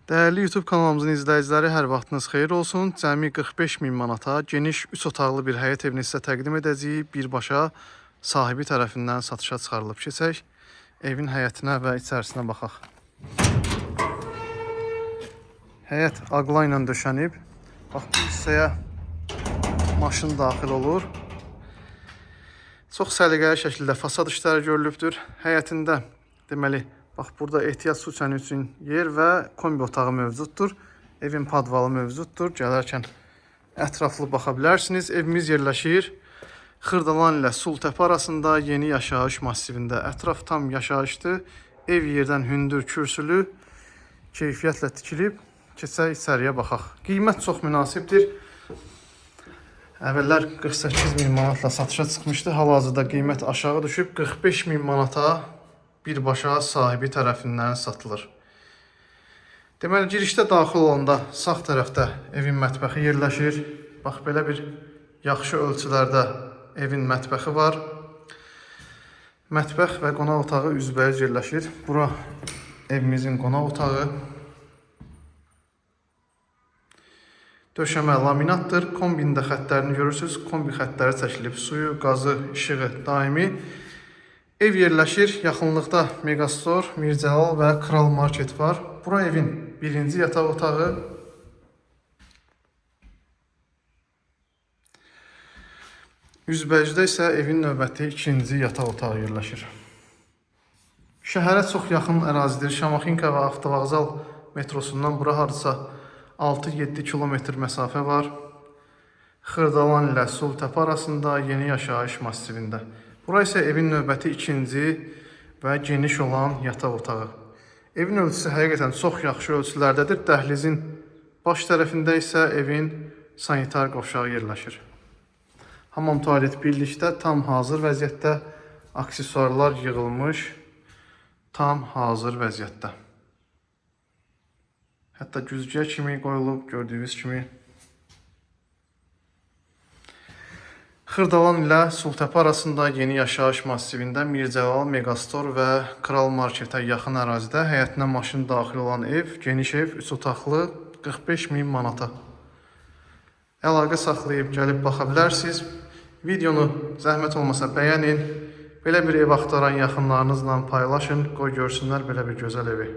Dəyərli YouTube kanalımızın izləyiciləri, hər vaxtınız xeyir olsun. Cəmi 45 min manata geniş 3 otaqlı bir həyət evini sizə təqdim edəcəyik. Birbaşa sahibi tərəfindən satışa çıxarılıb. Keçək evin həyətinə və içərisinə baxaq. Həyət aqla ilə döşənib. Bax bu hissəyə maşın daxil olur. Çox səliqəli şəkildə fasad işləri görülübdür. Həyətində deməli, bax burada ehtiyat su çəni üçün yer və kombi otağı mövcuddur. Evin padvalı mövcuddur. Gələrkən ətraflı baxa bilərsiniz. Evimiz yerləşir Xırdalan ilə Sultəpə arasında yeni yaşayış massivində. Ətraf tam yaşayışdır. Ev yerdən hündür, kürsülü, keyfiyyətlə tikilib. Keçək içəriyə baxaq. Qiymət çox münasibdir. Əvvəllər 48 min manatla satışa çıxmışdı. Hal-hazırda qiymət aşağı düşüb 45 min manata birbaşa sahibi tərəfindən satılır. Deməli, girişdə daxil olanda sağ tərəfdə evin mətbəxi yerləşir. Bax, belə bir yaxşı ölçülərdə evin mətbəxi var. Mətbəx və qonaq otağı üzbəüz yerləşir. Bura evimizin qonaq otağı. Döşəmə laminatdır. Kombində xəttlərini görürsünüz. Kombi xəttləri çəkilib. Suyu, qazı, işığı daimi. Ev yerləşir. Yaxınlıqda Megastor, Mirzəlal və Kral Market var. Bura evin birinci yataq otağı. Üzbəcdə isə evin növbəti ikinci yataq otağı yerləşir. Şəhərə çox yaxın ərazidir. Şamaxinka və Avtovağzal metrosundan bura hardasa 6-7 kilometr məsafə var. Xırdalan ilə Sultəpə arasında yeni yaşayış massivində. Bura isə evin növbəti ikinci və geniş olan yataq otağı. Evin ölçüsü həqiqətən çox yaxşı ölçülərdədir. Dəhlizin baş tərəfində isə evin sanitar qovşağı yerləşir. Hamam tualet birlikdə tam hazır vəziyyətdə, aksesuarlar yığılmış, tam hazır vəziyyətdə. Hətta güzgüyə kimi qoyulub, gördüyünüz kimi. Xırdalan ilə Sultəpə arasında yeni yaşayış massivində Mirzəlal Megastor və Kral Marketə yaxın ərazidə həyətinə maşın daxil olan ev, geniş ev, 3 otaqlı, 45 min manata. Əlaqə saxlayıb gəlib baxa bilərsiniz. Videonu zəhmət olmasa bəyənin. Belə bir ev axtaran yaxınlarınızla paylaşın. Qoy görsünlər belə bir gözəl evi.